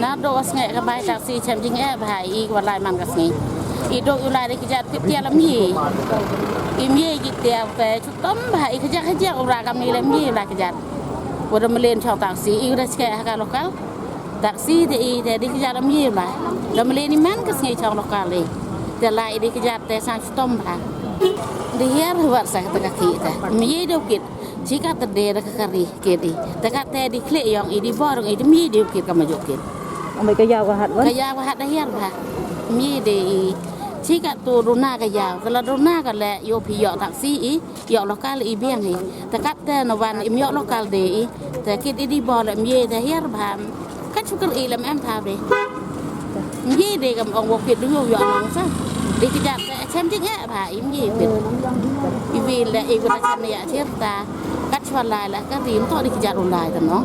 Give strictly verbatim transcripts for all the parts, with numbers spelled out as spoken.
Hadooh wa sngi ka bai taxi chem jingeh bha i wa lai man ka sngi. I dooh u lai de kjat ki tiar lam ye. I mye ki tiar te chutom bha i kjat kjat u ra kam ni lam ye la kjat. Wa da mlen chong taxi i da ske ha ka local. Taxi te i te di kjat lam ye la. Da mlen i man ka sngi chong local i. Te la i di kjat te sang chutom bha. Di hiar huwar sa ka ta ka ki te. Mye do kit. Chi ka ta de da ka kari. Kit i. Te ka te di khleh yong i di bor yong i di mye di kit ka ma juk kit. Ambai ka yaw ka hat wan? Ka yaw ka hat da hiar bha. Mye de i. Chi ka tu duna ka yaw. Ka la duna ka le yoh phi yoh taxi i. Yoh local i biang i. Te ka te na wan i yoh local de i. Te kit i di bor le mye da hiar bha. Ka chukar i lem em tha be. Mye de kam ong wa kit du yoh nong sa. Di kjat te chem jingeh. Ba, i mye pit. I wi le, i wi le chan ya chir ta. Kat chwa lai la, ka rim to di kjat u lai ta no.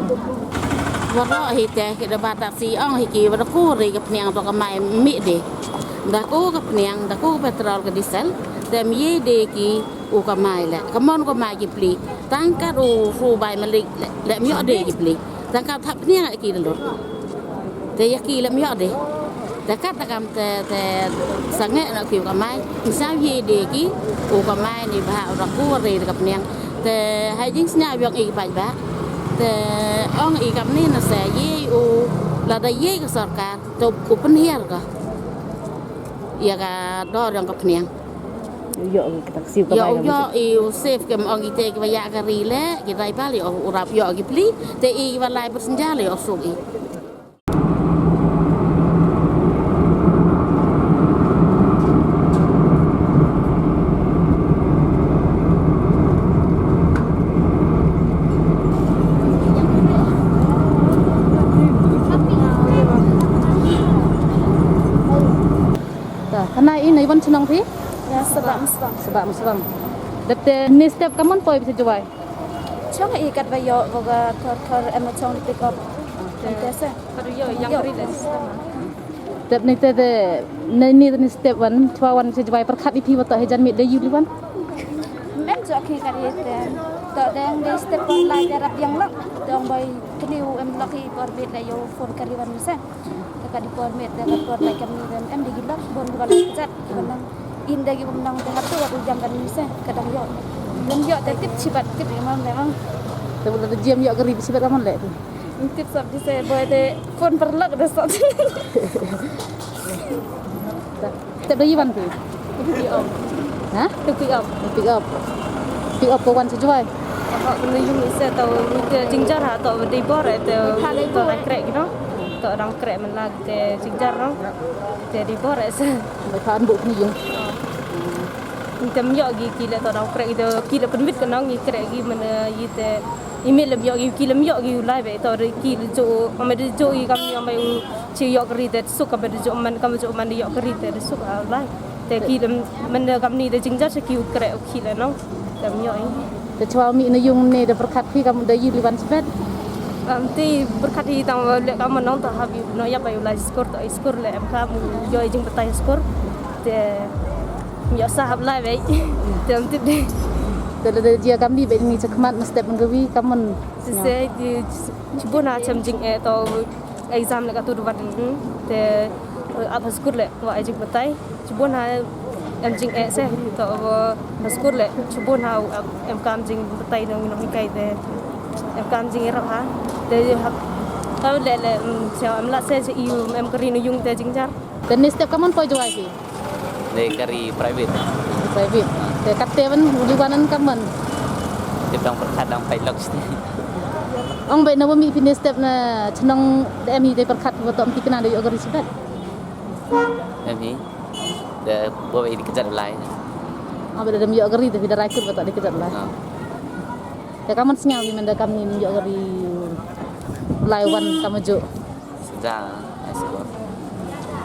Wa ro hi te, ki da ba taxi ong hi ki, wa da ku ri ka pniang to ka mai mi de. Da ku ka pniang, da ku ka petrol ka diesel. Te mye de ki u ka mai le. Ka mon ka mai ki pli. Tang kat u ru bai malik le, le myo de ki pli. Tang kat thap pniang ki da lut. Te ya ki lem yoh de. Te kat ta kam te, te sangeh na ki ka mai. Ni sa ye de ki, u ka mai ni bha u ra ku re ka pniang. Te hai jing snya yong i bai ba. Te ong i kam ni na se ye u la da ye ka sorkar, to u pynhiar ka. Ya ka dor yong ka pniang. Yoh ki taxi ka mai. Yoh i u safe kem ong i te ki ba ya ka ri le, ki driver le, u rap yoh ki pli, te i ki ba lai bersenjata le, u suk i. Ta, khana i nei wan chnong phi? Ya, Sabah Musbang. Sabah Musbang. Dep te ni step kammon poi phi Jowai? Chong i kat ba yoh, wa ka thor thor em chong di pick up. Em te se. Ka du yoh yang ri le. Step ni te de, ni ni ni step wan, chwa wan se Jowai pyrkhat i phi wa to he jan mit de yu li wan. Em chok hi ka ri te. To deng de step wan lai de rap yang lok. Dong bai kni u em lok i por bit le yoh phone ka ri wan mi se. Te ka di por met, te ka por lai kam ni em di gilak, bon bukan lai kejat, bukan nang. In da gi bom nang te hatu, aku jam kan ni se, kadang yo. Lem yo, te tip chibat, tip imam memang. Te bula da jam yo kari chibat kaman le tu. Tip sap di se, boy te phone perlak da sap. Step da iwan phi? Pick up. Ha? Pick up. Pick up. Pick up ko wan sa Jowai. Apa kena yung ise tau mite jingjar ha, tau dei bor, eh, tau, tau dang krek, you know? Tau dang krek man la te jingjar, no? Te dei bor, eh, se. Mai phan bu kena yung. Mite myo gi ki le tau dang krek, ki le pynmit ka nong, i krek gi man, eh, i te, i mil le myo gi, ki le myo gi u lai be, tau de ki le jo, amai de jo i kam, amai u Chi yoh kari te suk, ka ba de jo man, ka ba jo man de yoh kari te de suk, ah, lai. Te ki lem, man de kam ni de jingjar se ki u krek u ki le nong. Te myo i. Te chwa mi na yung ne de pyrkhat phi kam de yi li wan sbet. Am, te pyrkhat hi tang le kam nong to ha bi no ya ba yu lai skur to skur le em kam yo jingbatai skur. Te myo sa hap lai be. Te am tip de. Te le de jia kam ni be ni chakmat ma step man gawi kam man. Te se di chibun ha chem jing e to. Exam le ka tu du wan, hmm, te, eh, ap ha skur le wa e jingbatai. Chibun ha em jing e se to, eh, ha skur le chibun ha, eh, em kam jingbatai nong nong hikai te. Em kam jing rap ha. Te ha, ha le le, hmm, se em la se se i em kari no yung te jingjar. Te ni step kaman poi Jowai ki? Dei kari private. Private. Te katte wan, uli wan an kaman? Te dang pyrkhat dang pai lok sini. Ong bai na wa mi phi ne step na chnong de em hi de pyrkhat wa to em tikna de yoh kari sibet. Em hi. De bo bai di kejat lai. Ong bai de dem yoh kari de phi de raikut wa to di kejat lai. Ah. Te kaman sngaw ni man de kam ni yoh kari lai wan kam jo. Sejak, eh, sekolah.